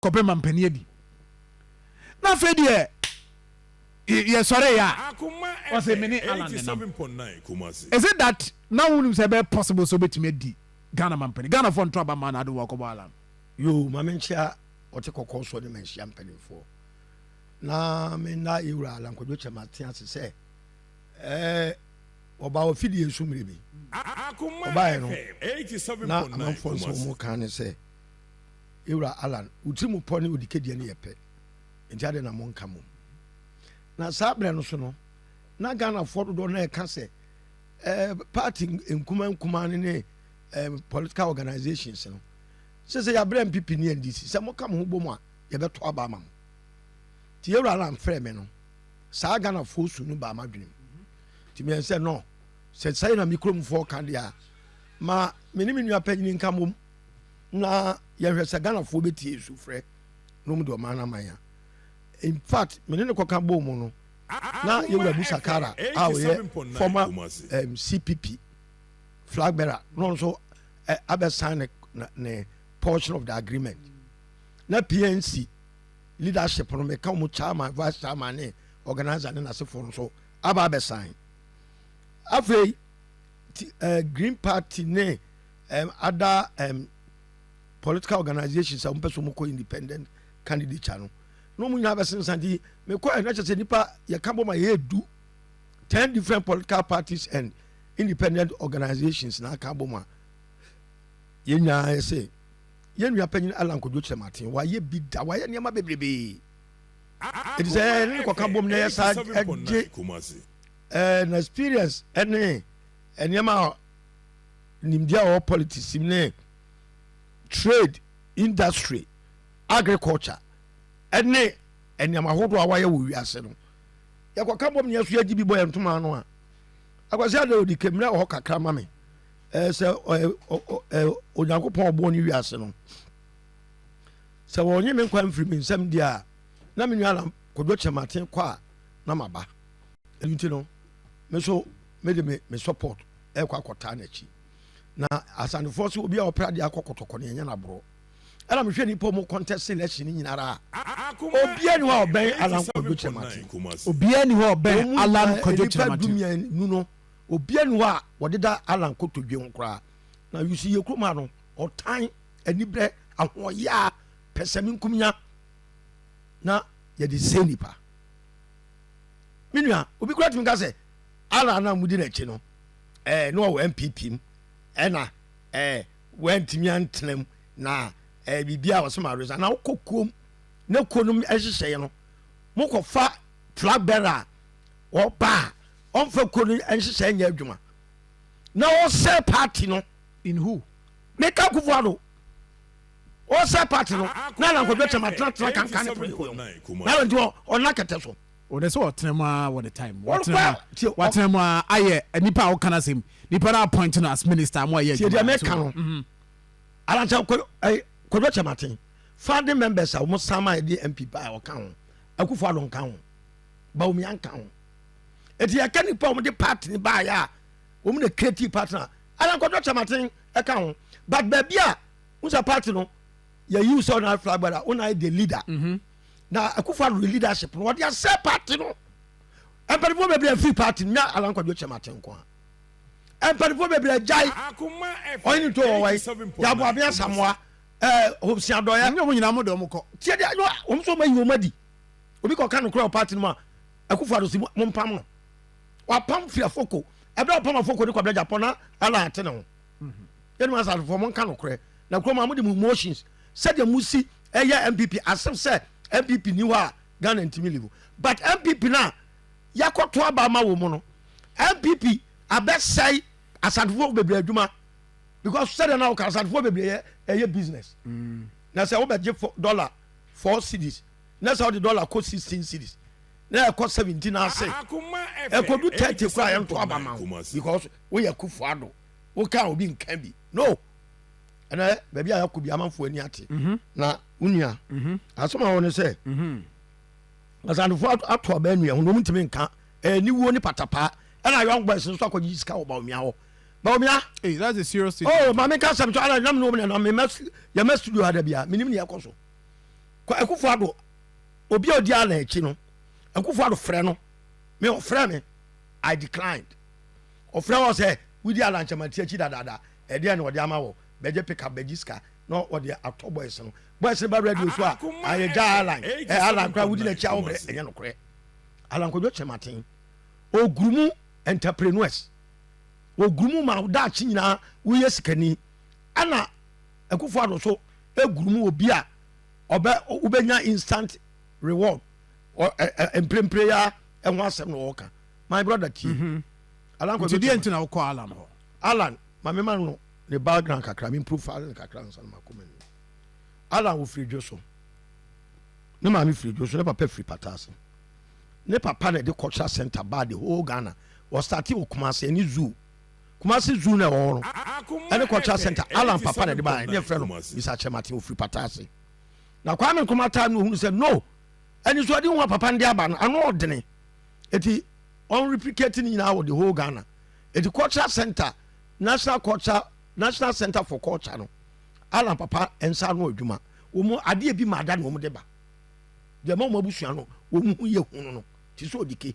Kɔpɛ mampanin adi. Na afei deɛ yɛsɔre yɛ a, ɔsɛ me ne Alan nenam. Is it that na wonim sɛ ɛbɛyɛ possible sɛ wobɛtumi adi Ghana mampanin? Ghanafoɔ nto aba mmaa na ade wɔakɔbɔ Alan. Yoo, ma menkyea ɔte kɔkɔɔ soɔ ne manhyia mpanimfoɔ na menna yɛwura Alan Kwadwo Kyerematen ase sɛ ɛɛ ɔbaa wɔ fidie so mmerɛ bi. Ɔbaeɛ no na amanfoɔ nsɛm wɔn kan ne sɛ Yɛwura Alan, wo tiri mu pɔ ne odikedeɛ no yɛ pɛ, nti adɛn na monka mmom? Na saa berɛ no so no, na Ghanafoɔ dodoɔ no ɛka sɛ eh, party nkuma nkuma no ne eh, political organizations no, sɛ sɛ yɛabrɛ NPP ne NDC, sɛ moka mo ho bom a, yɛbɛto aba ama mo. Nti Yɛwura Alan frɛ me no, saa Ghanafoɔ su no baa m'adwene mu. Nti meɛ sɛ no, sɛ sɛi na me kuromfoɔ ka deɛ a, ma me ne me nua panyini nka mmom. Na yɛhwɛ sɛ Ghanafoɔ bɛtie sufrɛ na wɔn de ɔman no aman a. In fact, me ne no kɔka bɔɔ mu no, na yɛwura Musa Kara a ɔyɛ former CPP flag bearer na ɔno nso abɛsan ne, ne portion of the agreement. Na PNC leadership no meka wɔn chairman, vice chairman ne organizer ne n'asefoɔ no nso aba abɛsan. Afei, Green Party ne other political organizations a wɔpɛ sɛ wɔkɔ independent candidate no na wɔn nyinaa bɛsensan nti mekɔ ɛna kyerɛ sɛ nipa yɛka bɔ ma yɛyɛ du 10 different political parties and independent organizations na aka bɔ mu a yɛn nyinaa yɛ sɛ yɛn nua panyin Alan Kwadwo Kyerematen wayɛ bi da, wayɛ nneɛma bebrebe, ɛti sɛ ɛne ne kɔka bom na yɛ saa ɛgye na experience ɛne nneɛma a nimdeɛ a ɔwɔ politics mu ne trade, industry, agriculture ɛne nneɛma ahodoɔ a wayɛ wɔ wiase no, yɛkɔka bom ne yɛso yɛgye bi bɔ yɛn ntoma ano a, Akwasi Ada odi kemmerɛ wɔ hɔ kakra ma me sɛ Onyankopɔn ɔbɔɔ ne wiase no sɛ wɔnye me nkwa mfiri me nsam deɛ a, na me nua na Kwadwo Kyerematen kɔ a na maba. Ɛno nti no me so mede me support ɛkɔ akɔtaa n'akyi. Na Asantefoɔ so obi a ɔpɛ adeɛ akɔ kɔtɔkɔ no yɛnyɛ no aborɔ. Ɛna mehwɛ nipa ɔmo contest election no nyinara a, obiara ni hɔ a ɔbɛn Alan Kwadwo Kyerematen. Obiara ni hɔ a ɔbɛn Alan Kwadwo Kyerematen. Nipa 15 no, obiara ni hɔ a wɔdeda Alan kotodwe ho koraa. Na you see yɛ kurom ha no, ɔtan, anibrɛ, ahoɔyaa, pɛsɛmenkominya na yɛde sɛ nipa. Me nua, obi koraa tumi ka sɛ Alan a mudi n'akyi no, na ɔwɔ NPP mu, ɛna wantumi antena mu na biribi a ɔsɛ ma resign. Na wokɔ kuom na kuo no nhyehyɛeɛ no, mokɔfa flag bearer a ɔba a ɔmfa kuo no nhyehyɛeɛ nyɛ adwuma na ɔsɛ party no. In who? Meka Akufo-Addo. Ɔsɛ party no na Alan Kwadwo Kyerematen atenatena kankan ne pere ho na nti ɔna kɛtɛ so. Ɔde sɛ ɔtena mu ara wɔ the time watena mu watena mu ara ayɛ nipa a ɔka n'asɛm nipa na appoint no as minister mo ayɛ adwuma. Tiɛ deɛ mɛka no mhm. Alan Kwadwo Kyerematen founding members a wɔn san ma yɛde MP ba a ɔka ho, Akufo Addo nka ho, Bawumia nka ho, eti yɛka nipa a wɔn de party ne baayɛ a wɔn na create party na Alan Kwadwo Kyerematen ɛka ho, but baabi a n sɛ party no yɛ yi sɛ ɔna flag bearer, ɔna yɛ the leader mhm. Na Akufo Addo leadership no wɔde asɛ party no, mpanimfoɔ bebree afiri party no nya Alan Kwadwo Kyerematen nko a, mpanimfoɔ bebree agyae ɔyɛ ne to wɔ wɔyi yɛabo abe asamoa Hopeson Adorye nyɛ wɔn nyinaa mo de wɔn kɔ. Tiɛ deɛ wɔn nso wɔn ayi wɔn adi, obi kɔ ka no korɛ wɔ party no mu a, Akufo Addo si mo mpam no, wapam firi Afoko ɛbɛrɛ ɔpam Afoko ne Kwabena Agyapong na Alan ate ne ho. Yɛnum asasefoɔ mo nka nokorɛ na kurom a mo de mo emotions sɛdeɛ mo si ɛyɛ NPP asem sɛ NPP ni hɔ a Ghana ntumi live, but NPP no a yakɔto aba ama wɔ mu no, NPP abɛsɛe asantefoɔ bebree adwuma because sɛdeɛ na woka asantefoɔ bebree yɛ ɛyɛ business na sɛ wobɛgye dollar 4 cedis na sɛ wode dollar kɔ 16 cedis na ɛkɔ 17 ase ɛkɔdu 30 koraa, yɛnto aba ma wo because woyɛ Akufo Addo, woka obi nka bi no. Ɛnɛ baabi a yɛakɔ bi amanfoɔ ani ate na wo nua asɛm a wɔ ne sɛ asantefoɔ ato aba anua ho na ɔmu ntumi nka aniwuo ne patapaa, ɛna young boys nso akɔgye sika wɔ Bawumia hɔ. Bawumia. Hey, that's a serious statement. Oh, maame ka asɛm so ala nam ne wɔm na mema yɛma studio ha da bia menim ne yɛkɔ so. Akufo Addo obi a odi Alan akyi no, Akufo Addo frɛ no, me ɔfrɛ me, I declined. Ɔfrɛ wɔ sɛ wodi Alan Kyerematen akyi dadaada, ɛdeɛ na ɔde ama wɔ, bɛgye pick up, bɛgye sika na ɔde atɔ boys no. Boys no ba radio so a, ayɛ gya Alan, ɛ Alan koraa wodi n'akyi a wobrɛ, ɛnyɛ nokorɛ. Alan Kwadwo Kyerematen, ɔguru mu entrepreneurs, ɔguru mu ma daakye nyinaa woyɛ sikani. Ɛna Akufo Addo so eguru mu obi a ɔbɛ wobɛnya instant reward mprempren ya ɛho asɛm na ɔka. My brother tie. Alan Kwadwo Nti deɛ nti na wokɔ Alan hɔ? Alan, ma me ma no ne background kakra, me profile no kakra ansa na makɔ m'anim. Alan ofiri dwo so. Ne maame firi dwo so, ne papa firi Pataase. Ne papa na ɛde cultural center baa the whole Ghana. Wɔstate wɔ Kumasi ɛne zoo. Kumasi zoo na ɛwɔ hɔ no ɛne cultural center Alan papa na ɛde baa ne yɛfrɛ no Mr. Kyerematen ofiri Pataase. Na Kwame Nkrumah time no ohunu sɛ no ɛne so ɔde hu a papa no de aba no ano ɔdene eti ɔn replicate ne nyinaa wɔ the whole Ghana. Eti cultural center National culture National Center for Culture no Alan papa nsa ano adwuma wɔn adeɛ bi ma ada na wɔn de ba deɛ ma wɔn abusua no wɔn ho yɛ hu no no te sɛ odike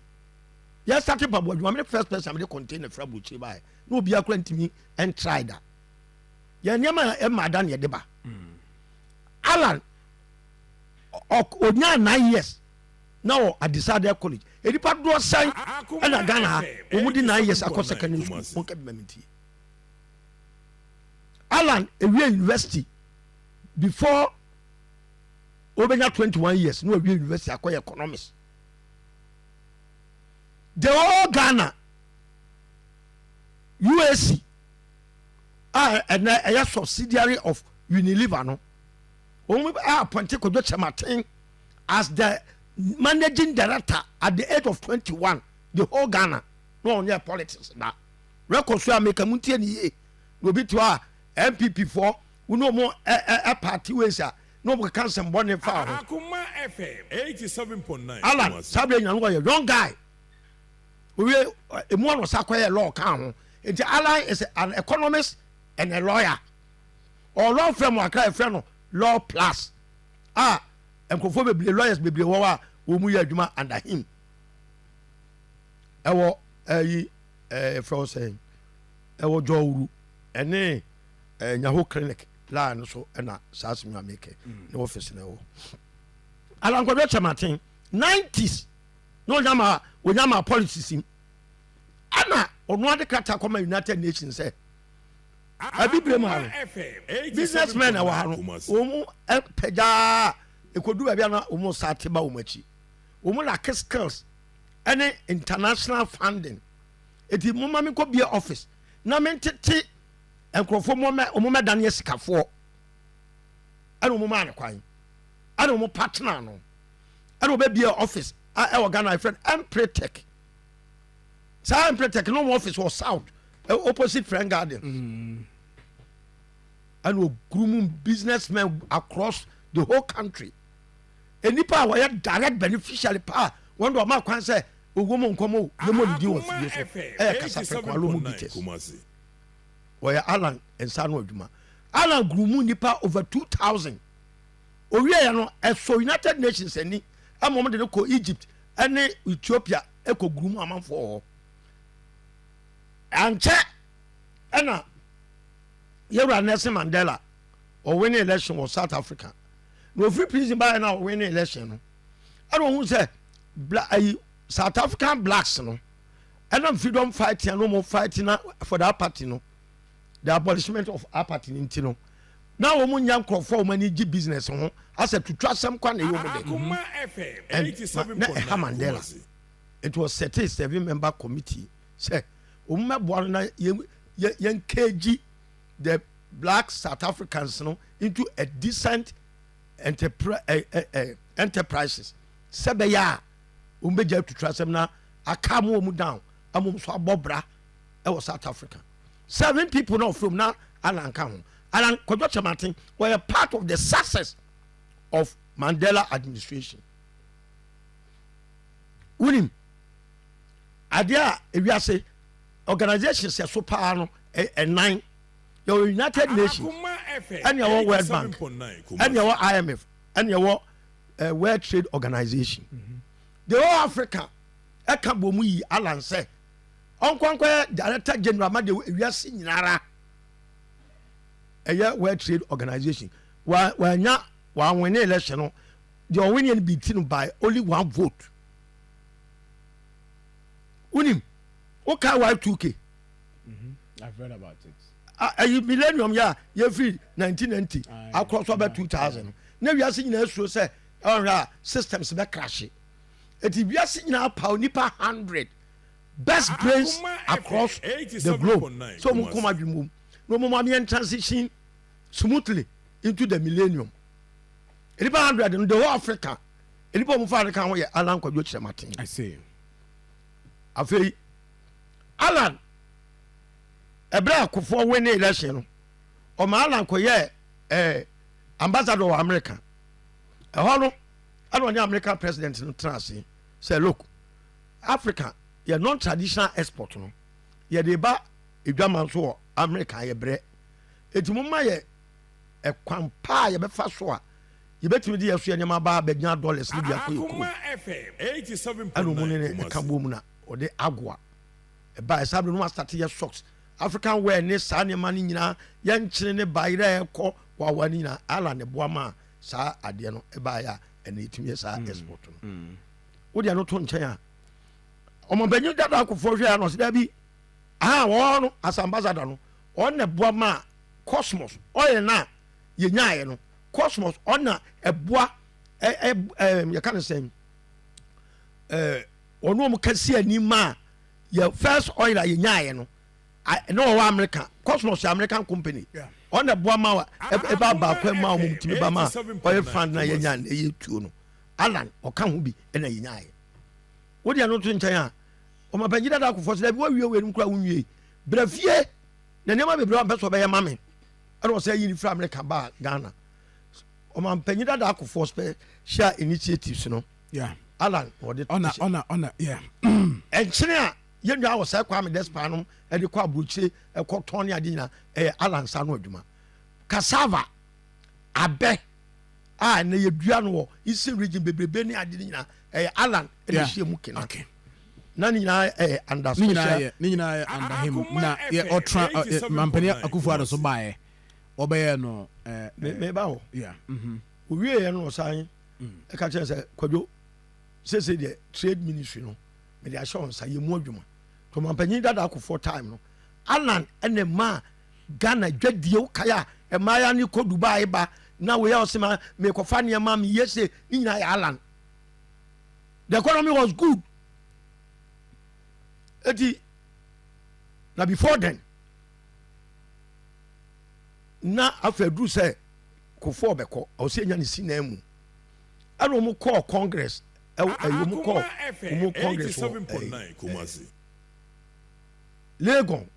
yɛ start mpaboa adwuma mene first person mede container fira burokyire baeɛ na obiara kora ntumi ntry da yɛ nneɛma a ɛma ada na yɛde ba Alan ɔnyaa 9 years na wɔ Adisadel College. Nipa dodoɔ sɛn ɛna Ghana ha wɔn di 9 years akɔ secondary school? Wɔn ka bi ma mi tie. Alan ewie university before obenya 21 years na wawie university akɔyɛ economics. The whole Ghana, UAC a ɛnɛ ɛyɛ subsidiary of Unilever no, wɔn a appoint Kwadwo Kyerematen as the managing director at the age of 21. The whole Ghana na ɔnyɛ politics da. Record so a meka mu ntie ne yie na obi te hɔ a NPP foɔ wo ne ɔmo ɛ ɛ ɛ party ways a na ɔmo keka nsɛm bɔne fa ho. Akoma FM 87.9 Alan Kumasi. saa bere nyina no wɔyɛ young guy. Owie emu ɔno sa kɔyɛ law ka ho. Nti Alan is an economist and a lawyer. Ɔwɔ law firm wɔ Accra, yɛfrɛ no Law Plus, a nkurɔfoɔ bebree, lawyers bebree wɔ hɔ a wɔn mu yɛ adwuma under him. Ɛwɔ ɛyi ɛɛ yɛfrɛ wɔ sɛn, ɛwɔ Dzorwulu ɛne Nyaho Clinic line no so ɛna saa asɛm a mekɛ ne office na ɛwɔ. Alan Kwadwo Kyerematen 90s na onyama politics mu ɛna ɔno ade krataa kɔma United Nations sɛ abibire mu ha no businessmen na ɛwɔ ha no wɔn mu pagyaa ekodu baabi a na wɔn sa ate ba wɔn akyi, wɔn lack skills ɛne international funding, eti mo ma mi kɔ bie office na mi ntete nkurɔfoɔ mo mɛ wɔn mɛ dan yɛ sikafoɔ. Ɛna wɔn maa ne kwan ɛna wɔn partner no ɛna wɔbɛ bie office a ɛwɔ Ghana, yɛfrɛ no Empretec. Saa Empretec no, wɔn office wɔ south opposite Friend Garden, ɛna oguru mu businessmen across the whole country. Nipa a wɔyɛ direct beneficiary paa, wɔn de ɔma kwan sɛ owó mu nkɔmɔ o yɛ mo didi wɔ fidie so ɛyɛ Kasapreko Alomo Bitters. Wɔyɛ Alan nsa no adwuma. Alan guru mu nipa over 2,000. Owie yɛ no ɛsɔ United Nations ani ɛma wɔn de no kɔ Egypt ɛne Ethiopia ɛkɔ guru mu amanfoɔ wɔ hɔ. Ankyɛ ɛna yɛwura Nelson Mandela ɔwin election wɔ South Africa na ofiri prison baayɛ na ɔwin election no ɛna ohun sɛ bla ayi South African blacks no ɛnam freedom fighting ɛna wɔn fighting na for that party no, the abolishment of apartheid ne nti no, na wɔn nya nkurɔfoɔ a wɔn ani gye business ho asɛ tutu asɛm kwan na ɛyɛ wɔn de and na ɛha Mandela. It was set a seven member committee sɛ wɔn mɛboa no na yɛn yɛn cage the black South Africans no into a decent enterprises sɛ bɛyɛ a wɔn bɛgya tutu asɛm na aka mu wɔn down ama wɔn nso abɔ bra ɛwɔ South Africa. Seven people na ɔfiri mu na Alan ka ho. Alan Kwadwo Kyerematen wɔyɛ part of the success of Mandela administration. Wunim adeɛ a ewiase organization sɛ so paa no ɛnan yɛwɔ United Nations, ɛne ɛwɔ World Bank, ɛne ɛwɔ IMF, ɛne ɛwɔ World Trade Organization. The whole Africa ɛka bɔ mu yi Alan sɛ ɔnkɔnkɔyɛ Director General ma de wiase nyinara ɛyɛ World Trade Organization. Wanya wanwene election no, deɛ ɔwene no bi ti no by only one vote. Wonim woka Y2K? I've read about it. Ɛyi millennium yɛ a yɛfiri 1990 akorɔ so abɛ 2000 na wiase nyinaa suro sɛ ɔhwɛ a systems bɛ crash, eti wiase nyinaa paw nipa 100 best brains Akoma across FM the globe 87.9 so ɔmo kɔn adwene mu na ɔmo ma yɛn transition smoothly into the millennium. Nipa 100 no, the whole Africa nipa ɔmo fa Africa ho yɛ Alan Kwadwo Kyerɛmaten. I see. Afei Alan, ɛberɛ a Kufuor win election no, ɔma Alan kɔyɛ ambassador wɔ America. Ɛhɔ no ɛna ɔne American president no tena ase sɛ, look, Africa yɛ non traditional export no, yɛde ba edwama nso wɔ America, yɛ brɛ, eti mo ma yɛ ɛkwan pa a yɛbɛfa so a yɛbɛtumi de yɛ so yɛ nneɛma ba abɛgyina dollars ne bi akɔ yɛ kurom. Akoma FM Ɛna ɔmu ne 87.9 ne ɛka Kumasi. bom na ɔde agoa ɛba. Ɛsa bere no wasate yɛ socks, African wear ne saa nneɛma no nyinaa, yɛnkyene ne bayerɛ ɛkɔ wawa no nyinaa. Ala ne boa ma a saa adeɛ no ɛbaeɛ a ɛna ɛtumi yɛ saa export no. Wodeɛ no to nkyɛn a, ɔmɔmpanyin dada Kufuor hwɛ a na ɔsɛ dabi aha wɔn no as ambassador no, ɔna boa ma Cosmos ɔyɛ na yɛnyaeɛ no. Cosmos ɔna ɛboa ɛ ɛ ɛ yɛka no sɛn, ɔno ɔmo kasi anim a yɛ first oil a yɛnyaeɛ no na ɔwɔ America. Cosmos yɛ American company. Ɔna boa ma wa ɛba baako ma ɔmo tumi ba ma oil fund na yɛnya na ɛyɛ tuo no. Alan ɔka ho bi ɛna yɛnyaeɛ. Wodeɛ no to nkyɛn a, ɔmapanyin dada Kufuor sɛ dabi, wawie wei no kora wonwie, brɛ fie na nneɛma bebree a ɔmpɛ sɛ ɔbɛyɛ ma me. Ɛna ɔsɛ yi ne firi America baa Ghana. Ɔmapanyin dada Kufuor special initiatives no, Alan ɔde Ɔna, yeah. Ɛnkyene a yɛn nua wɔ sɛ Kwame Despa nom ɛde kɔ aburokyire ɛkɔ tɔn ne ade nyinaa, ɛyɛ Alan nsa no adwuma. Cassava, abɛ a ɛnɛ yɛdua no wɔ Eastern Region bebrebe ne ade no nyinaa, ɛyɛ Alan ɛna ɛhyɛ mu kena na ne nyinaa ɛyɛ under Ne nyinaa special yɛ, ne nyinaa yɛ under him. Akoma Na yɛ FM ɔtra mampanin 87.9 Akufo Addo so baeɛ, ɔbɛyɛ no meba hɔ. Owie yɛ no, ɔsan ɛka kyerɛ sɛ, Kwadwo, sese deɛ trade ministry no mede ahyɛ wɔn nsa, yɛ mu adwuma. To ɔmampanyin dada Kufuor time no, Alan ɛna maa Ghana dwadie. Wokae a mmaaya ne kɔ Dubai ba na wei a ɔsɛ ma mekɔfa nneɛma meyɛ se ne nyinaa yɛ Alan. The economy was good. Eti na before then na afei aduru sɛ Kufuor bɛkɔ, ɔsɛ nya ne si nan mu, ɛna wɔn kɔɔ congress ɛwɔ ɛyi, wɔn kɔɔ Akoma FM wɔn congress wɔ ɛyi 87.9 Kumasi. Legon.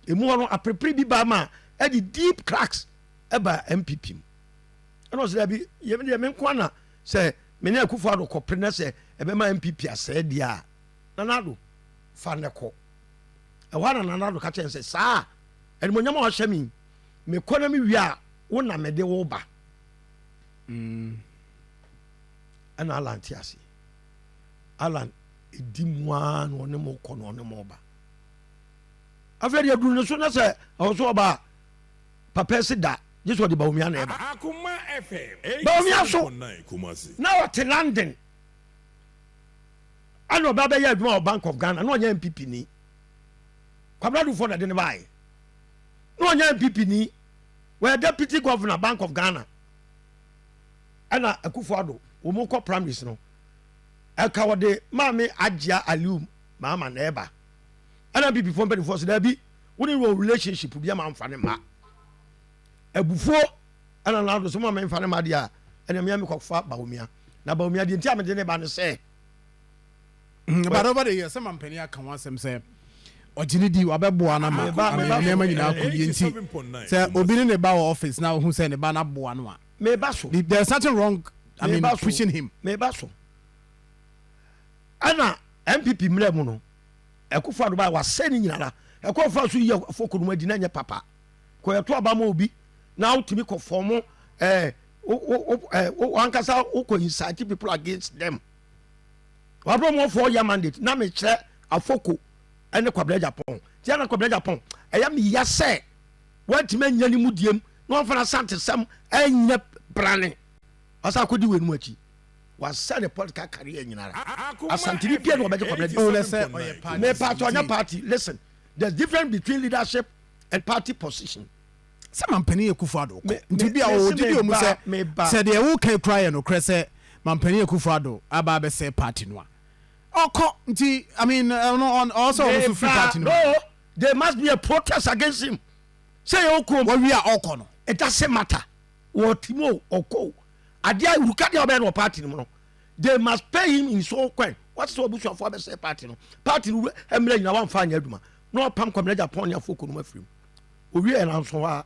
Emu hɔ no, aperepere bi ba ma ɛde deep cracks ɛba NPP mu. Ɛna ɔsɛ dabi, yɛm deɛ me nko ana sɛ me ne Akufo Addo kɔpere na sɛ ɛbɛma NPP asɛe deɛ a, Nana Addo fa ne kɔ. Ɛhɔ ara na Nana Addo ka kyerɛ no sɛ, saa animonyam a wahyɛ me yi, mekɔ na mewie a, wo na mede wo ba. Ɛna Alan te ase. Alan ɛdi mu ara na ɔne mo kɔ na ɔne mo ba. Afei deɛ duru ne so na sɛ ɛwɔ so ɔba a, papa si da gye sɛ ɔde Bawumia na ɛba. Akoma FM Bawumia so 87.9 Kumasi. na ɔte London, ɛna ɔba bɛyɛ adwuma wɔ Bank of Ghana na ɔnyɛ NPP ni. Kwabena Duffuor na ɛde ne baeɛ na ɔnyɛ NPP ni. Wɔyɛ deputy governor, Bank of Ghana. Ɛna Akufo Addo wɔn kɔ primaries no, ɛka wɔde Maame Agyia Aliu Maama na ɛba. Ɛna NPP foɔ mpanimfoɔ sɛ daabi, wɔn ne wɔ relationship bi ama nfa ne ma abufuo. Ɛna Nana Addo sɛ mo ama nfa ne ma deɛ a, ɛna mmea mi kɔfa Bawumia na Bawumia deɛ nti a mede ne ba ne sɛ But over the years, sɛ mampanin aka ho asɛm sɛ ɔgye ne di, wabɛboa no ma Meba so. nneɛma nyinaa kɔ yie, nti 87.9 sɛ obi ne ne ba wɔ office na ohu sɛ ne ba no aboa no a, meba so. There's nothing wrong, I mean, Meba so. pushing him. Meba so. Ɛna NPP mmerɛ mu no, Akufo Addo ba wasɛ ne nyinara ɛkɔ fa so yɛ fo konum adi na nyɛ papa kɔyɛto aba ma obi na wotumi kɔ fɔm. Wo ankasa wokɔ incite people against them. Wabere wɔn 4 year mandate na mekyerɛ Afoko ɛne Kwabena Japan. Tia na Kwabena Japan ɛyɛ me ya sɛ wantumi anya ne mu diem na wɔmfa no asantesɛm ɛnyɛ brane. Wasa akɔdi wei no mu akyi. Wasa ne political career nyinara. Asanteni bia na wɔbɛgye Kwabena Japan. Me party ɔnyɛ party. Listen, there's difference between leadership and party position. Sɛ mampanin Akufo Addo kɔ nti bi a ɔwɔ gyidi wɔ mu sɛ sɛ deɛ woka kura yɛ nokorɛ sɛ mampanin Akufo Addo aba abɛsɛe party no a ɔkɔ nti, I mean, ɔno ɔwɔ sɛ ɔno nso firi party no mu. No, there must be a protest against him. Sɛ yɛ okurom. Wɔwie a ɔkɔ no. It doesn't matter. Wɔ ti mu o, ɔkɔ o. Adeɛ a wuruka deɛ ɔbɛyɛ no wɔ party no mu no, they must pay him in so kwan. Wɔte sɛ ɔbusuafoɔ abɛsɛe party no. Party no mmerɛ nyinaa wɔamfa anyɛ adwuma. Na ɔpam Kwamina Japan ne afɔ kɔnum afiri mu. Owie yɛ nanso hɔ a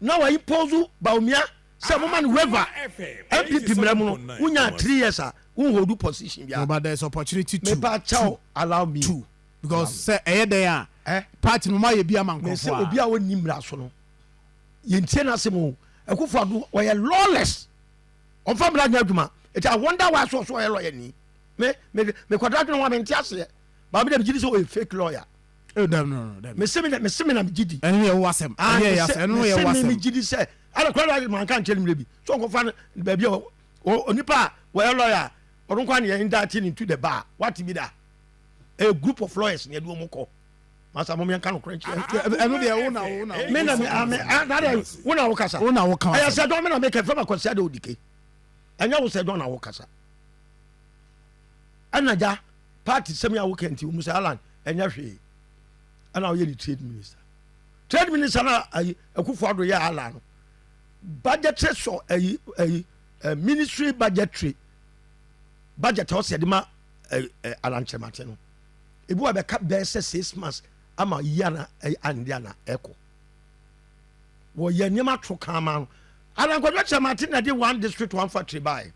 na wa impose Bawumia sɛ moma no waiver. NPP mmerɛ mu no, wonya 3 years a wo hold position bia. No, but there is opportunity to. Mepa kyɛw, allow me. To because sɛ ɛyɛ dɛn a eh? Party no ma yɛ bi ama nkurɔfoɔ a. Obi a wɔnni mmara so no, yɛntie n'asɛm o. Akufo Addo ɔyɛ lawless, ɔmfa mmara nyɛ adwuma. Eti I wonder why so ɔso ɔyɛ lawyer ni. Me me me kwadra adwene ho a mente aseɛ. Baabi dɛ megye di sɛ ɔyɛ fake lawyer. Oh, no, no, no, mese me mese me na megye di. Ɛno yɛ wo asɛm. Ɛno yɛ asɛm. Ɛno yɛ wo asɛm. Mese me megye di sɛ ɛna kora na manka nkyɛn mmerɛ bi so ɔnkɔfa no baabi a onipa a wɔyɛ lawyer ɔno nkwa ne yɛ indict into the bar wate bi da. A group of lawyers ne yɛde wɔn kɔ masa mo yɛnka nokorɛ nkyerɛ. Ɛno deɛ wo na wo na me na me ame na deɛ wo na wo kasa. Wo na wo ka. Ɛyɛ sɛ dɔn me na me kɛ fɛn ma kɔsi ade odike ɛnyɛ wo sɛ dɔn na wo kasa. Ɛna gya party sɛm yɛ a woka nti wɔn sɛ Alan ɛnyɛ hwee ɛna ɔyɛ ne trade minister. Trade minister na ayi Akufo Addo yɛ Alan no budgetary so ayi ayi ministry budgetary budget a ɔsɛ de ma ɛ ɛ Alan Kyerematen no ebi wa bɛka bɛyɛ sɛ 6 months ama yi ana ɛ ande ana ɛkɔ wɔyɛ nneɛma to kan ma no. Alan Kwadwo Kyerematen na de one district one factory baayɛ.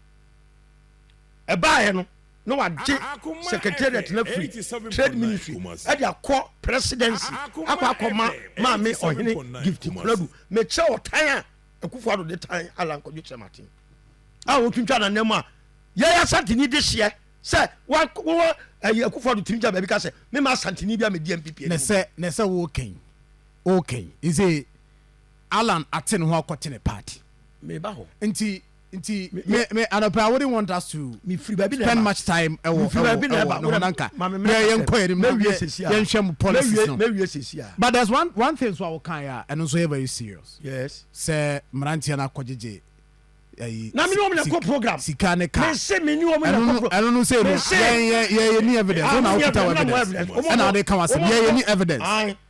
Ɛbaayɛ no na wagye secretariat na firi trade ministry ɛde akɔ presidency akɔ akɔma maame ɔhene Gift Konadu. Mekyerɛ ɔtan a Akufo Addo de tan Alan Kwadwo Kyerematen a wɔtwintwa nanam a yɛyɛ Asanteni de hyeɛ sɛ wowɔ ɛyɛ Akufo Addo tumi gya baabi ka sɛ mema Asanteni bi a medi NPP anim. Na sɛ wokɛn wokɛn nse Alan ate ne ho akɔte ne party. Meba hɔ. Nti me anɔpɛ I wouldn't want us to spend much time ɛwɔ ɛwɔ ɛwɔ ne ho nanka yɛ yɛn kɔ yɛn mu yɛn hwɛ mu policies no, but there's one thing so a wɔkan yɛ a ɛno nso yɛ very serious. Yes. Sɛ mmeranteɛ no akɔgyegye ɛyi. Na mi ni wɔn na kɔ program. Sika ne kaa. Mese mi ni wɔn na kɔ program. Ɛno no sɛ no yɛn yɛn yɛn yɛ ni evidence wɔn na wɔkuta wɔ evidence ɛna ɔde ka wɔn asɛm yɛn yɛ ni evidence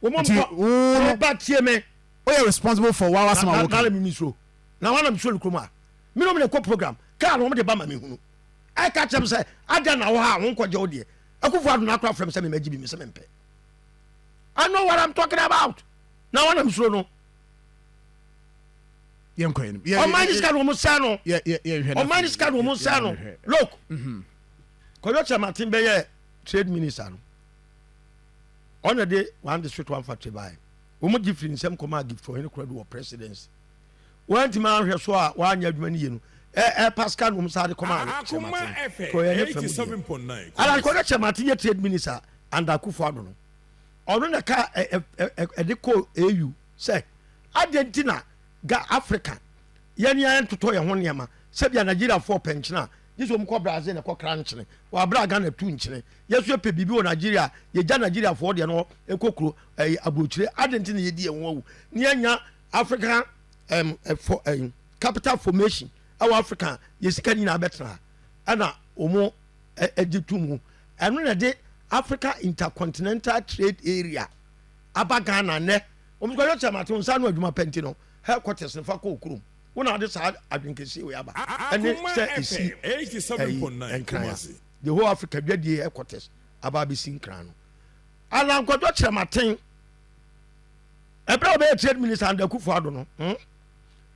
nti wo no. Ba tie me. O yɛ responsible for wa wasɛm a wɔka. Na na mi suro na wɔn na mi suro ne kurom a mi ni wɔn na kɔ program kaa na wɔn de ba ma mi hunu ɛka kyerɛ mi sɛ adan na wɔ ha a wɔn nkɔ gye wo deɛ. Akufo Addo na akora frɛ mi sɛ mi ma gyi bi mi sɛ mi mpɛ. I know what I'm talking about. Na wɔn na mi suro no. Yɛn kɔ yɛn. Ɔman ni sika na wɔn sɛ no. Ɔman ni sika na wɔn sɛ no. Look. Kwadwo Kyerematen bɛyɛ trade minister no. Ɔna de one district one factory baa. Wɔn gye firi nsɛm kɔmaa Gift Ɔhene Koradu wɔ presidency. Wɔntumi ahwɛ so a wɔanyɛ adwuma no yie no. Ɛ ɛ Pascal na wɔn saa de kɔmaa Kyerematen. Kɔyɛ ne fam deɛ. Ala Kwadwo Kyerematen yɛ trade minister under Akufo Addo no. Ɔno na ka ɛ ɛ ɛde kɔ AU sɛ adeɛ nti na ga Africa yɛn yɛn totɔ yɛn ho nneɛma sɛbia Nigeriafoɔ pɛ nkyene a gye sɛ wɔn kɔ Brazil na ɛkɔ kra nkyene wɔ abere a Ghana tu nkyene. Yɛso yɛpɛ biribi wɔ Nigeria, yɛgya Nigeriafoɔ deɛ no ɛkɔ kuro ɛyɛ aburokyire. Adeɛ nti na yɛdi yɛn ho awu ne yɛnya African ɛfɔ ɛyi capital formation ɛwɔ Africa yɛ sika nyinaa bɛtena ha ɛna wɔn ɛgye tu mu. Ɛno na ɛde Africa Intercontinental Trade Area aba Ghana nnɛ. Wɔn kɔ yɛ kyɛn ate nsa ano adwuma pɛnti no headquarters no fa kɔ okurom wɔn na ade saa adwenkɛseɛ wei aba ɛne sɛ esi ɛyi Nkran a the whole Africa dwadie headquarters aba abɛsi Nkran no. Alan Kwadwo Kyerɛmaten, ɛberɛ a ɔbɛyɛ trade minister under Akufo Addo no,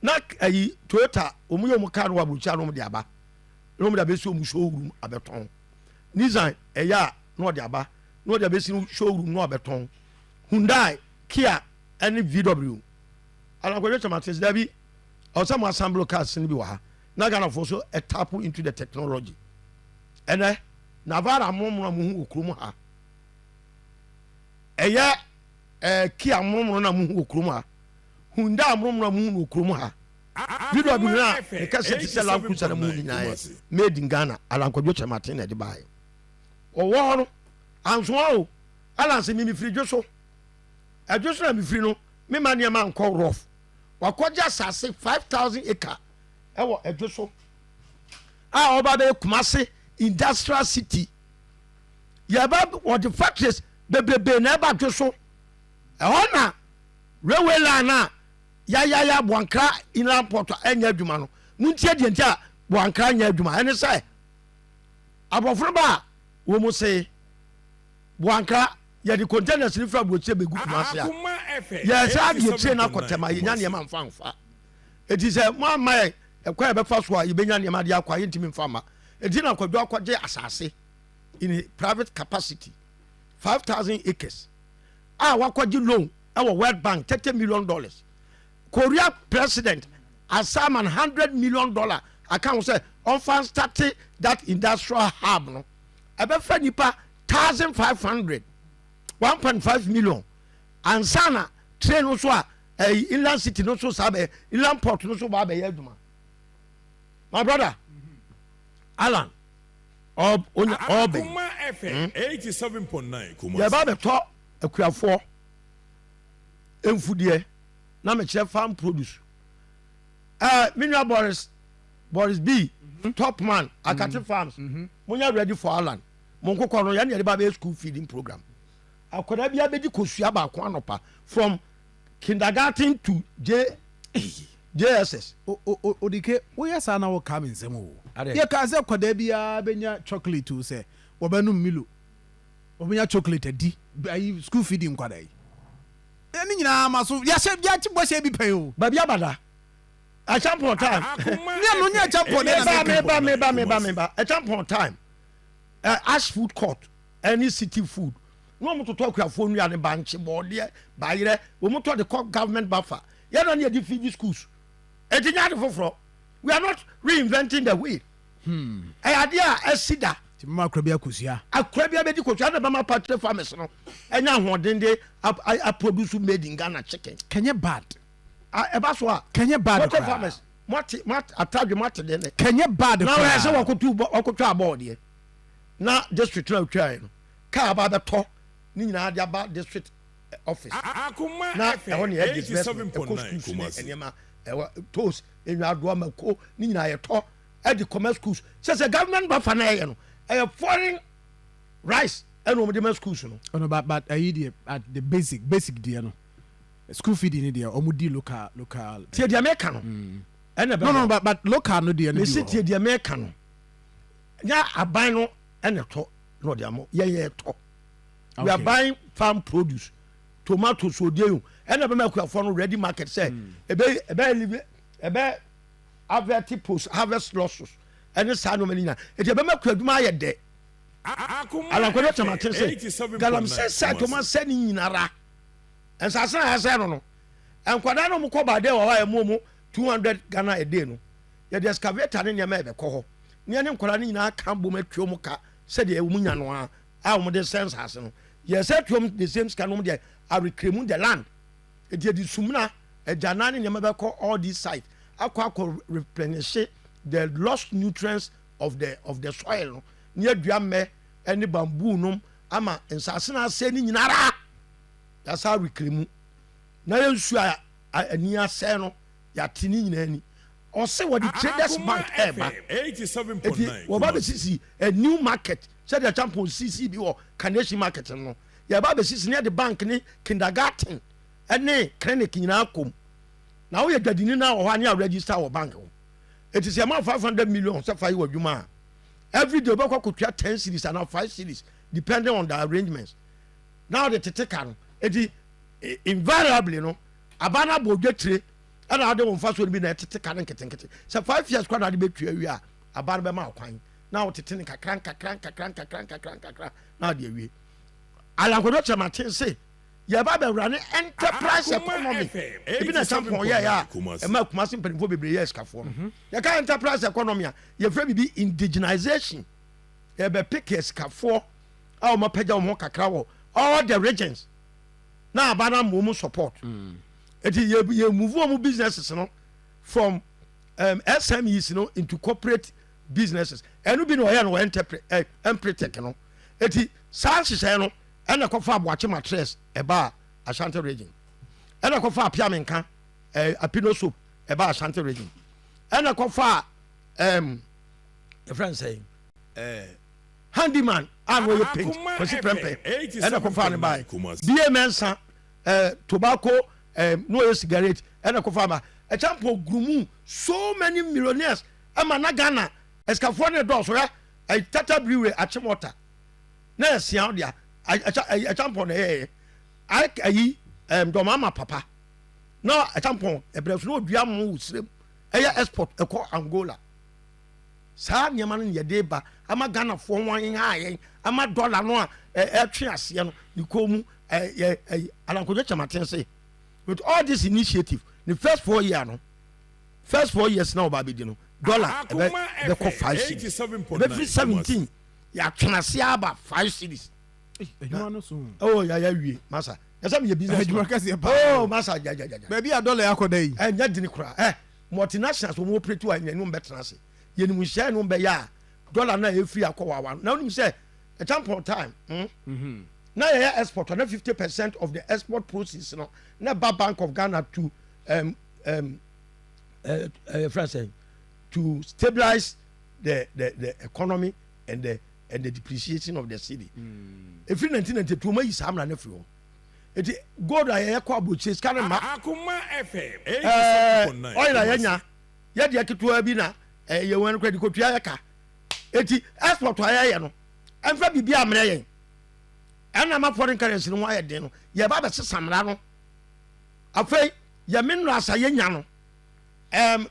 na ɛyi Toyota wɔn yɛ wɔn car no wɔ aburokyia no wɔn de aba na wɔn de abɛsi wɔn showroom abɛtɔn. Nissan ɛyɛ a na ɔde aba na ɔde abɛsi showroom na ɔbɛtɔn. Hyundai, Kia ɛne VW. Alan Kwadwo Kyerɛmaten sɛ dabi. Ɔwɔ sɛ mo assemble cars no bi wɔ ha na Ghanafoɔ so tap into the technology. Ɛnɛ Navara momono a mohu wɔ kurom ha, ɛyɛ ɛɛ Kia momono na mohu wɔ kurom ha, Hyundai momono a mohu wɔ kurom ha, VW no a ne kɛseɛ te sɛ Land Cruiser na mohu no nyinaa yɛ made in Ghana. Alan Kwadwo Kyerematen na ɛde baeɛ. Ɔwɔ hɔ no ansoa o, Alan sɛ mimi firi dwo so, ɛdwo so na mefiri no, mema nneɛma nkɔ rough. Wakɔgye asase 5000 acre ɛwɔ ɛdwo so a ɔba bɛyɛ Kumase industrial city. Yɛba wɔde factories bebrebe na ɛba dwo so. Ɛhɔ na railway line a yayaya Boankra inland port a ɛnyɛ adwuma no. Montie deɛ nti a Boankra nyɛ adwuma ɛne sɛ aborɔfo no ba a wɔn se Boankra yɛde containers no firi aburokyire bɛgu Kumase a yɛsɛ adeɛ tire no akɔ Tema yɛnya nneɛma mfa mfa. Eti sɛ mo amma yɛ ɛkwan a yɛbɛfa so a yɛbɛnya nneɛma de akɔ a yɛntumi mfa mma. Eti na Kwadwo akɔgye asase in a private capacity 5000 acres a wakɔgye loan ɛwɔ World Bank $30 million. Korea president asaman $100 million aka ho sɛ ɔmfa nstate that industrial hub no. Ɛbɛfa nipa 1500 1.5 million ansa na train no so a ɛyi inland city no so saa bɛyɛ inland port no so ba bɛyɛ adwuma. My brother Alan ɔnya ɔbɛn Akoma FM 87.9 Kumasi. Yɛba bɛtɔ akuafoɔ mfudeɛ na mekyerɛ farm produce. Me nua Boris B top man Akate Farms, monyɛ ready for Alan. Mo nkokɔ no yɛne yɛde ba bɛyɛ school feeding program. Akwadaa bi abɛdi kosua baako anɔpa from kindergarten to JSS. Odike woyɛ saa na woka me nsɛm o. Yɛkaa sɛ kwadaa biara bɛnya chocolate o, sɛ wɔbɛnom Milo, wɔbɛnya chocolate adi, ayi school feeding nkwadaa yi. Ne nyinaa ma so yɛahyɛ yɛakye bɔhyɛ bi pɛn o. Baabi abada. Acheampong time. Ne no nyɛ Acheampong deɛ na meka. Meba meba meba meba Acheampong time. Ash food court ɛne city food na wɔn totɔ akuafoɔ nnuane bankye bɔɔdeɛ bayerɛ wɔn tɔ de kɔ government buffer yɛn na ne yɛde feed schools. Eti nyɛ ade foforɔ, we are not reinventing the wheel. Ɛyɛ adeɛ a ɛsi da. Nti mma akora bi akosua. Akora bi abɛdi kosua na bɛma poultry farmers no ɛnya ahoɔden de aproduce made in Ghana chicken. Kɛnyɛ bad. Ɛba so a. Kɛnyɛ bad poultry farmers moate moate atadwe moate de ne. Kɛnyɛ bad koraa. Na wɔyɛ sɛ wɔkotu bɔ wɔkotwa abɔɔdeɛ na district na otwaeɛ no kaa aba abɛtɔ ne nyinaa de aba district office Akoma na FM ɛhɔ ne yɛ disbursement ɛkɔ 87.9 schools ne Kumasi. nneɛma ɛwɔ toast enwadoa mako ne nyinaa yɛtɔ ɛde kɔma schools sɛ sɛ government bafa na ɛyɛ no ɛyɛ foreign rice ɛna wɔn de ma schools no. Ɔno but ayi deɛ at the basic deɛ no school feeding ni deɛ ɔmo di local. Tie deɛ mɛka no ɛna bɛ No, but local no deɛ no bi mesi wɔ tie hɔ. Deɛ mɛka no nya aban no ɛna ɛtɔ na ɔde ama yɛn yɛ tɔ. We are buying farm produce, tomatoes odie yi ɛna bɛma akuafoɔ no ready market sɛ ebe ebe live ebe avert post harvest losses ɛne saa nneɛma no nyinaa eti ɛbɛma akua adwuma ayɛ dɛ. Akoma Alankwadwo FM Kyerematen sɛ 87.9 galamsey site ɔmo Kumasi. asɛ ne nyinara nsase na yɛsɛ no, nkwadaa no ɔmo kɔ baade wɔ hɔ a ɛmu ɔmo 200 Ghana a day no, yɛde excavator ne nneɛma yɛbɛkɔ hɔ ne yɛne nkwadaa no nyinaa ka bom atua ɔmo ka sɛdeɛ ɔmo nya no a ɔmo de sɛ nsase no yɛsɛ tua ɔmo the same sika no, ɔmo de areclaim the land. Eti yɛde sumina agyanan ne nneɛma bɛkɔ all these sites akɔ replenish the lost nutrients of the soil no ne yɛdua mmɛ ɛne bamboo nom ama nsase no asɛ ne nyinara yɛasa reclaim na yɛ nsuo a ani asɛe no yɛate ne nyinaa ni. Ɔsɛ wɔde traders Akoma bank ɛɛba FM eti 87.9 wɔba Kumasi. bɛsisi a new market sɛdeɛ Champion sisi bi wɔ Carnation market no, yɛba bɛsisi ne yɛde bank ne kindergarten ɛne clinic nyinaa kom na woyɛ dwadini na wɔ hɔ a ne a register wɔ bank hɔ. Eti sɛ ɛma 500 million sɛ fa yi wɔ adwuma a, every day wobɛkɔ akɔtua 10 cedis anaa 5 cedis depending on the arrangements na wɔde tete ka no. Eti invariably no aba no abɔ odwa tire ɛna ade wɔn fa so no bi na ɛtete ka no nketenkete sɛ 5 years kora na ade bɛtua wie a, aba no bɛma ɔkwan na wɔtete no kakra nkakra nkakra nkakra nkakra nkakra na ade awie. Alankwadwo Kyerematen se Yɛba bɛwura ne enterprise Akoma economy. FM Ebi na Champon yɛɛ a 87.9 Kumasi. ɛma Kumasi mpanimfoɔ bebree yɛɛ sikafoɔ no. Yɛka enterprise economy a, yɛfrɛ biribi indigenization. Yɛbɛpeke asikafoɔ a wɔn apagya wɔn ho kakra wɔ all the regions na aba no ama wɔn support. Eti yɛ yɛ move wɔn businesses no from SMEs no into corporate businesses. Ɛno bi na ɔyɛ no wɔ enterprise eh, Empretec no. Eti saa nhyehyɛe no ɛna ɛkɔfa Aboakye matress ɛbaa Ashanti region. Ɛna ɛkɔfa Apiamenka eh, Apino soap ɛbaa Ashanti region. Ɛna ɛkɔfa yɛfrɛ no sɛn eh, handyman a na ɔyɛ paint Akoma Kwasi FM Prempeh ɛna ɛkɔfa ne 87.9 bae. Kumasi. BA Mensah eh, tobacco eh, na ɔyɛ cigarette ɛna ɛkɔfa ba. Ɛkyampɔ gurumu so many millionaires ɛma na Ghana asikafoɔ no dɔɔso hwɛ eh, Tata Brewery Achimota na ɛsia dea ɛkyampɔn na ɛyɛyɛ ayi ɛm dɔm ama papa na ɛkyampɔn ɛbrɛ so na odua mo wɔ sirem ɛyɛ export ɛkɔ Angola saa nneɛma no na yɛde ba ama Ghanafoɔ ho aheha yɛn ama dɔla no a ɛtwe aseɛ no ne kɔn mu ɛyɛ ɛyi Alankodwo Kyerematen se with all this initiative ne first 4 year no, first 4 years na ɔba abɛdi no, dollar ɛbɛ Akoma ɛbɛkɔ FM 5 cedis, 87.9 ɛbɛfiri Kumasi. 17 yɛatwena ase aba 5 cedis. Adwuma no so. Oh, yɛayɛ wie masa, ɛsɛ meyɛ business Adwuma man. kɛseɛ paa. Oh masa, gyagyagyaga. Baabi a dɔla akɔ da yi. Ɛnyɛ dene koraa ɛ multinationals wɔn operate a yɛne wɔn bɛtena ase, yɛnim nhyɛn ne wɔn bɛyɛ a dollar no a ɛfiri akɔ wawa no na wonim sɛ ɛkyampɔn time na yɛyɛ export na 50% of the export proceeds no na ba Bank of Ghana to yɛfrɛ sɛ to stabilize the economy and the depreciation of the cedi. Ɛfiri 1992 ɔma yi saa mmara no afiri hɔ, eti gold a yɛyɛ kɔ aburokyire sika no ma Akoma FM 87.9 oil a Kumasi. yɛnya yɛdeɛ ketewa bi na yɛ wɔn kora de kotua yɛ ka, eti export a yɛyɛ no ɛnfɛ biribi amrɛ yɛn ɛna ama foreign currency no ho ayɛ den no. Yɛba bɛsesa mmara no, afei yɛ minerals a yɛnya no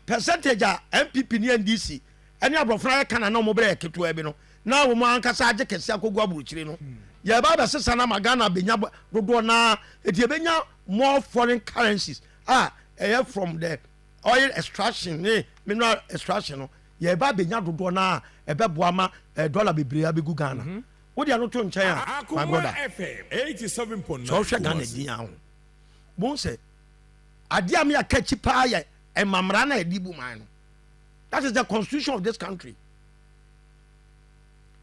percentage a NPP ne NDC ɛne aborɔfo no ayɛ ka na wɔn brɛ yɛ ketewa bi no na wɔn ankasa agye kɛse akɔgu aburokyire no, yɛba bɛsesa no ama Ghana bɛnya dodoɔ naa, eti yɛbɛnya more foreign currencies a ɛyɛ from the oil extraction ne mineral extraction no. Yɛba bɛnya dodoɔ naa ɛbɛboa ma dollar bebree abɛgu Ghana. Wode ano to nkyɛn a, my Akoma brother, FM 87.9 sɛ wohwɛ Ghana Kumasi. din aho bohu sɛ adeɛ a meyɛka akyi paa yɛ mmamra no a yɛde bu man no, that is the constitution of this country,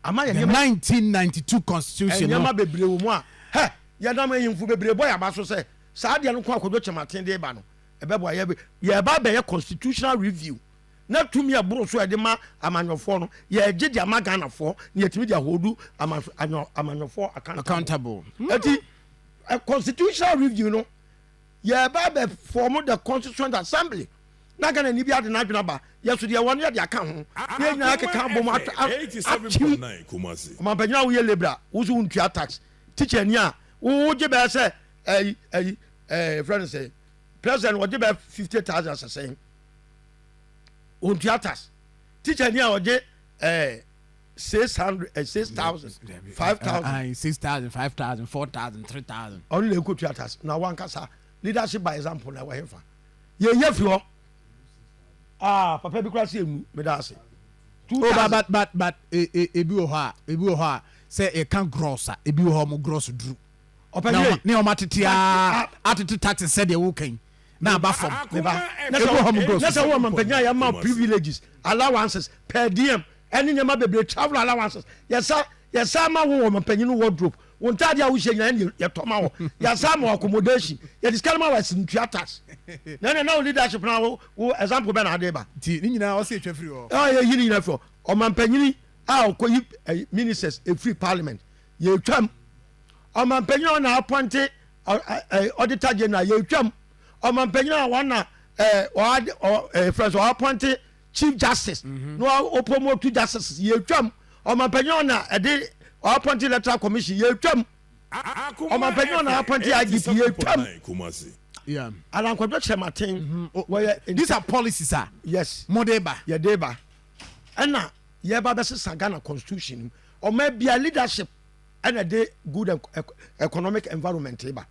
ama yɛ The nneɛma 1992 constitution no. Nneɛma bebree wɔ mu a hɛ yɛnam ahemfo bebree bɔ yɛaba so sɛ saa adeɛ no ko Akwadwo Kyɛmaten de ba no ɛbɛboa yɛ. Yɛba bɛyɛ constitutional review na tumi ɛboro so a yɛde ma amanyɔfoɔ no, yɛgye de ama Ghanafoɔ na yɛtumi de ahodu amanyɔfoɔ accountable. Accountable. Eti constitutional review no, yɛba bɛ form the Constituent Assembly na Ghana ni bi ade n'adwene aba yɛso deɛ wɔn yɛde aka ho na yɛn nyinaa keka abom akyim. 87.9 Kumasi. Ɔmampanyin a woyɛ labourer, wo so wontua tax, teacher ni a wogye bɛyɛ sɛ ɛyi ɛyi ɛɛ fɛn sɛ president wɔgye bɛyɛ 50,000 sɛsɛn, wontua tax, teacher ni a ɔgye 600 6,000, 5,000. 6,000, 5,000, 4,000, 3,000. Ɔno na ekotua tax na wankasa leadership by example na ɛwɔ hefa? Yɛyɛ firi hɔ ah, papa bi kura se emu meda ase. Oh, but ebi wɔ hɔ a, ebi wɔ hɔ a sɛ yɛka gross a, ebi wɔ hɔ a ɔmo gross duru na ɔpɛnyɛ ne ɔmo atete a atete taxes sɛdeɛ wokan na aba fam. Meba na Ebi wɔ hɔ mo gross. Na sɛ wɔ mampanyin a yɛma privileges, allowances, per diem ɛne nneɛma bebree, travel allowances, yɛsa ma wo wɔ mampanyin no wardrobe, wo ntaade a wohyɛ nyinaa ɛne yɛtɔ ma wɔ, yɛsa ma wɔ accommodation, yɛde sika no ma wɔ ɛsi ntua tax na ɛna na wo leadership na wo example bɛ na ade ba. Nti ne nyinaa ɔsɛ etwa firi hɔ. Ɛ yɛyi ne nyinaa firi hɔ. Ɔmampanyini a ɔkɔyi ministers efiri parliament, yɛtwam. Ɔmampanyini a ɔna appoint auditor general, yɛtwam. Ɔmampanyini a wɔna ɛ ɔade ɔ ɛ fɛn so ɔappoint chief justice na ɔpromote justice, yɛtwam. Ɔmampanyini a ɔna ɛde ɔappoint Electoral Commission, yɛtwam. Ɔmapanyin a ɔna appoint IGP, yɛtwam. Kumasi. Alan Kwadwo Kyerɛmaten wɔyɛ. These are policies a mo de ba. Yɛde ba ɛna yɛba bɛsesa Ghana constitution mu. Ɔma bia leadership ɛna de good economic environment ba.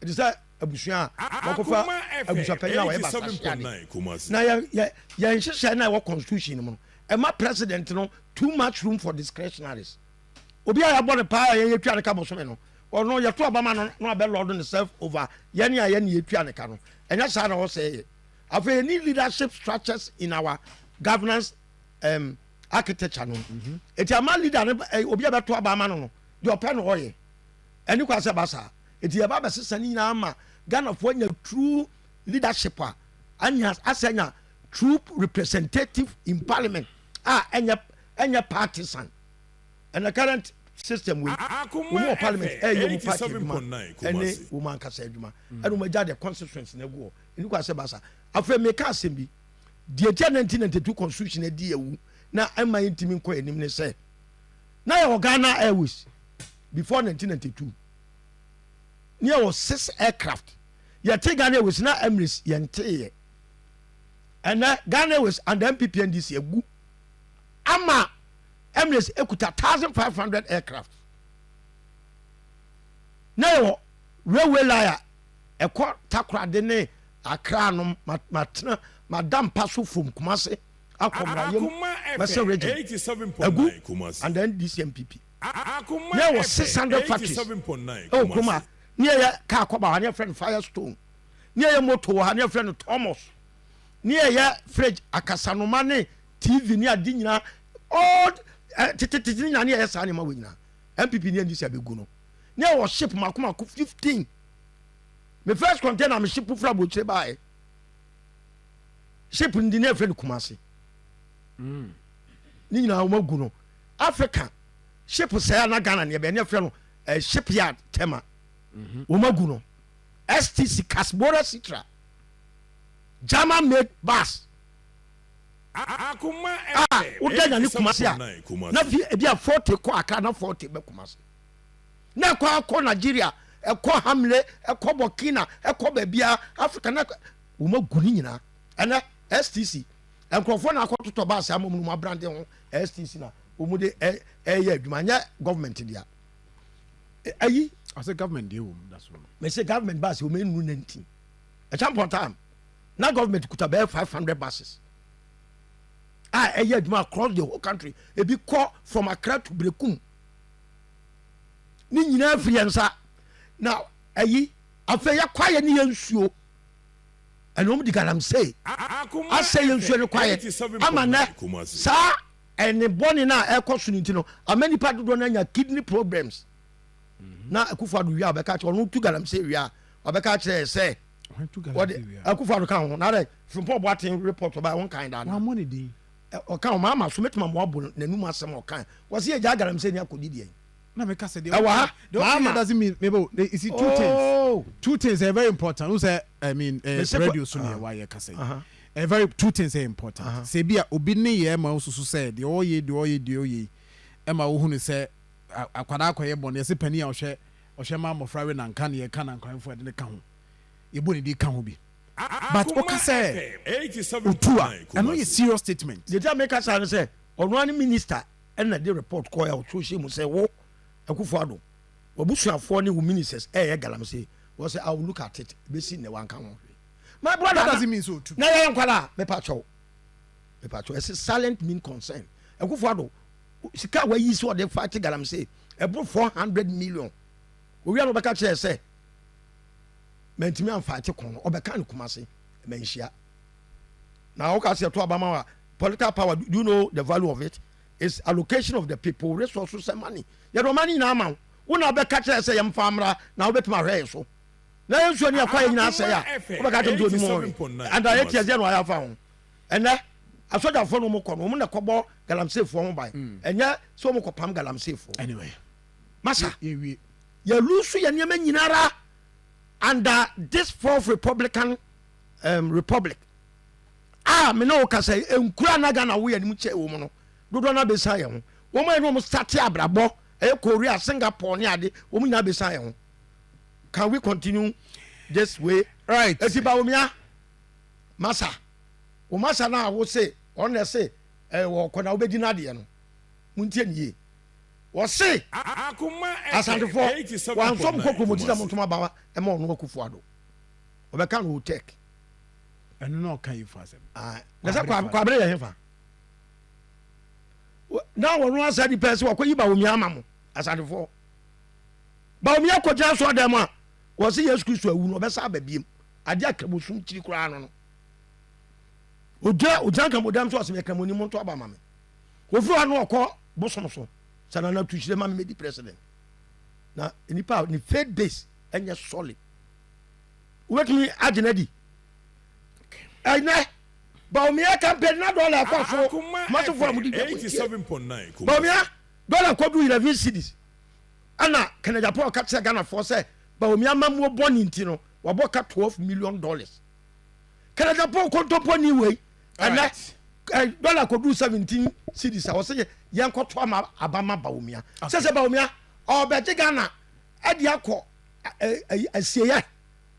Ɛte sɛ abusua a wɔkɔfa abusuapanyin a wɔyɛ basahyeade. Na yɛn yɛn yɛn nhyehyɛe no a ɛwɔ constitution no mu no, ɛma president no too much room for discretionaries. Obi a yɛabɔ no paa a yɛn yɛtua ne ka bosome no, ɔno yɛto aba ma no na wabɛ lord ne self over yɛn a yɛn ne yɛtua ne ka no. Ɛnyɛ saa na ɔsɛ yɛ. Afei yɛni leadership structures in our governance um, architecture no. Eti ama leader no eh, obi a bɛto aba ama no no, deɛ ɔpɛ no ɔyɛ. Ɛni kwa sɛ ɛba saa. Eti yɛba abɛsesa ne nyinaa ama Ghanafoɔ anya true leadership a anya asɛ anya true representative in parliament a ɛnyɛ ɛnyɛ partisan. And the current system wei wɔn wɔ parliament ɛyɛ wɔn party adwuma ɛne wɔn ankasa adwuma ɛna wɔn agya the constituents na egu hɔ. Ɛni kwa sɛ ɛba saa. Afei meka asɛm bi deɛ tia 1992 constitution adi awu na ɛma yɛntumi nkɔ anim ne sɛ na yɛwɔ Ghana Airways before 1992 ne yɛwɔ six aircraft yɛte Ghana Airways na Emirates yɛnteeɛ ɛnɛ Ghana Airways and NPP NDC agu ama Emirates ekuta 1500 aircraft na yɛwɔ railway line a ɛkɔ Takoradi ne Accra nom matena mada mpa so from Kumasi akɔ Mmerayem Mɛsɛ region agu and then DCMPP na ɛwɔ 600 factories ɛwɔ kurom ha ne ɛyɛ kaa kɔba ha ne yɛfrɛ no Firestone ne ɛyɛ moto wɔ ha ne yɛfrɛ no Thomas ne ɛyɛ fridge akasanoma ne TV ne ade nyinaa all tetetete ne nyinaa ne ɛyɛ saa nneɛma wɔ nyinaa NPP ne NDC abɛgu no ne ɛwɔ ship mako mako 15 me first container me ship fura aburokyire baeɛ ship no di ne yɛfrɛ no Kumasi ne nyinaa wɔn agu no Africa ship sɛɛ na Ghana ne yɛbɛn ne yɛfrɛ no eh, shipyard Tema wɔn agu no STC Casbora Citra German made bus a woda nyane Kumasi a na fi ebi a 40 kɔ Accra na 40 bɛ Kumasi na ɛkɔ akɔ Nigeria ɛkɔ Hamle ɛkɔ Burkina ɛkɔ baabia Africa na wɔn agu ne nyinaa ɛnɛ STC nkurɔfoɔ na akɔtotɔ baase ama mu no mu abrande ho STC na wɔn de ɛyɛ adwuma nyɛ government dea ayi. Ɔsɛ government deɛ wɔ mu da so. Mɛ sɛ government baase wɔn enu 19 ɛkyɛn time na government kuta bɛyɛ 500 buses a ɛyɛ adwuma across the whole country ebi kɔ from Accra to Berekum ne nyinaa firi yɛn nsa na ayi afei yɛ kwaeɛ ne yɛ nsuo ɛna wɔn di galamsey asɛ yɛ nsuo ne kwaeɛ ama nɛ saa ɛne bɔne no a ɛkɔ so no nti no ama nipa dodoɔ no anya kidney problems na Akufo Addo wie a ɔbɛka kyerɛ ɔno tu galamsey wie a ɔbɛka kyerɛ sɛ wɔde Akufo Addo ka ho na dɛ Frimpong Boateng report ɔba wɔn kan da no ɔka ho maa ma so mɛtuma mo abo n'anum asɛm ɔka wɔsi yɛ gya galamsey ni akɔdi deɛ na meka sɛ deɛ ɛwɔ ha deɛ ɔka doesn't mean mebo you see two things two things are very important who say I mean radio so ne ɛwɔ ayɛ kasa yi very two things are important sɛ bi a obi ne yɛ ma osusu sɛ deɛ ɔyɛ deɛ ɔyɛ deɛ ɔyɛ ɛma wohu ne sɛ akwadaa akɔyɛ bɔne yɛsɛ panin a ɔhwɛ ɔhwɛ ma mmɔfra we nanka ne yɛka nankwanfoɔ ɛde ne ka ho yɛbɔ ne di ka ho bi but woka sɛ otu a ɛno yɛ serious statement. Deɛ ti a meka saa ne sɛ ɔno ara ne minister ɛna de report kɔɛ a ɔtwerɛ hyɛ mu sɛ wo Akufo Addo wabusuafoɔ ne wo ministers ɛyɛ galamsey wɔ sɛ I will look at it bɛsi nnɛ wanka ho hwee my brother that doesn't mean so otu na yɛyɛ nkwalaa mepa kyɛw mepa kyɛw ɛsɛ silent mean concern Akufo Addo sika a wayi sɛ ɔde fight galamsey ɛboro 400 million owia no ɔbɛka kyerɛ sɛ mantumi amfight ko no ɔbɛka no Kumase manhyia na woka sɛ ɛto abama wa political power do you know the value of it is allocation of the people resources and money yɛde ɔma no nyinaa ma wo wo na wobɛka kyerɛ sɛ yɛmfa mmra na wobɛtumi ahwɛ yɛ so na yɛ nsuo ne yɛkɔ yɛ nyinaa sɛe a wobɛka kyerɛ sɛ onim hɔ anda yɛtiɛ sɛ na wayɛ afa ho ɛnɛ asogyafoɔ no wɔn kɔ no wɔn na kɔbɔ galamseyfoɔ ho ban ɛnyɛ sɛ wɔn kɔpam galamseyfoɔ anyway masa yɛ lose yɛ nneɛma nyinara under this fourth republican republic a me ne wo kasa yi nkura na Ghana wo yɛ anim kyɛ wɔ mu no dodoɔ no abɛsan yɛn ho wɔn a yɛne wɔn sate abrabɔ ɛyɛ Korea Singapore ne ade wɔn nyinaa abɛsan yɛn ho can we continue this way right eti Bawumia masa wo masa no a wo se ɔno na ɛse ɛwɔ kɔ na wobɛdi n'adeɛ no montie ne yie. Wɔse Asantefoɔ wansɔ mo kɔkɔ mo ti sɛ montom aba ma ɔno Akufo Addo. Ɔbɛka no Otec. Ɛno na ɔka yi fa asɛm. Na sɛ Kwabere yɛ hefa? Na wɔn asa di pɛ sɛ wɔkɔyi Bawumia ama mo Asantefoɔ. Bawumia kɔgyina asɔre mu a wɔse Yesu Kristo awu no ɔbɛsa aba biem. Adeɛ a Kramosom kyiri koraa no no. Ogyina ogyina Nkramodan so ɔse meyɛ Kramoni monto aba ma me. Ofiri hɔ no ɔkɔ bosom so sɛ Nana Tuhyire ma me mɛdi president. Na nipa a ne faith base ɛnyɛ solid. Wobɛtumi agye no adi. Ɛnɛ Bawumia campaign na dɔla ɛkɔ soro. Kumasefo a mudi dwa mo ntie. Bawumia dɔla kɔdu 11 cedis. Ɛna Kennedy Agyapong ka kyerɛ Ghanafoɔ sɛ Bawumia amammuo bɔne nti no wabɔ ka 12 million dollars. Kennedy Agyapong kontomponi wei ɛnɛ dɔla kɔdu 17 cedis a wɔsɛ yɛnkɔto ama aba ma Bawumia. Sɛ sɛ Bawumia ɔbɛgye Ghana ɛde akɔ asieɛ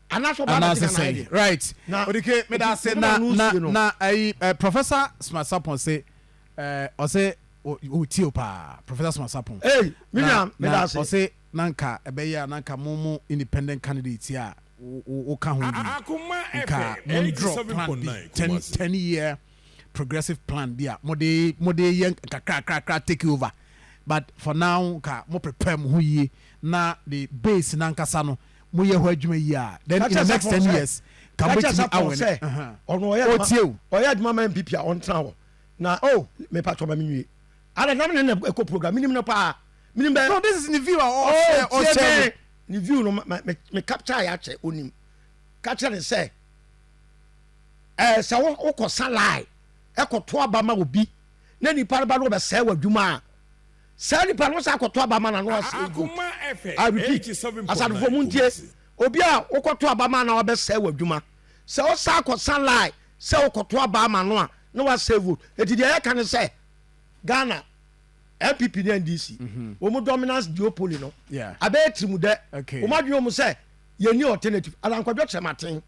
anaasɛ ɔba abɛgye Ghana ayɛ deɛ. Right. Odike meda ase na na na ayi Professor Smart Sarpong se ɔse ɔtie o paa Professor Smart Sarpong. Hey, me nua meda ase. Ɔse na nka ɛbɛyɛ a na nka mo mo independent candidate a wo ka ho bi nka mo draw plan bi 10 year progressive plan bi a mo de mo de yɛ nkakrakrakra take over, but for now nka mo prepare mo ho yie na the base nankasa no mo yɛ hɔ adwuma yie a, then in the next 10 years ka mo betumi awin. Ɔno ɔyɛ Otie o. Ɔyɛ adwuma ma NPP a ɔntena hɔ na oh, mepa tɔ ma me nwie ala nam ne na ɛkɔ program minim no paa minim bɛ. No, this is ne view a ɔhyɛ ɔhyɛ. Ne view no ma me me capture ayɛ akyɛ onim ka kyerɛ ne sɛ sɛ wokɔ sa line ɛkɔto aba ma obi na nipa no ba no ɔbɛsɛe w'adwuma a, saa nipa no sa akɔto aba ma na no asɛe vote. I repeat, Asantefoɔ mu ntie, obi a wokɔto aba ma na wabɛsɛe w'adwuma, sɛ wosa akɔsa line sɛ wokɔto aba ama no a, na wasɛe vote. Eti deɛ yɛka ne sɛ Ghana NPP ne NDC wɔn dominance duopoly no abɛyɛ tirimudɛ. Wɔn adwene wɔn sɛ yɛnni alternative. Alan Kwadwo Kyerematen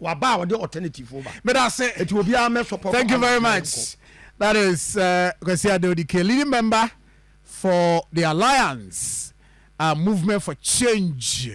waba a ɔde alternative ba. Medase. Eti obiara mɛ support. Thank you very much. That is Kwesi Ade leading member for the Alliance Movement for Change.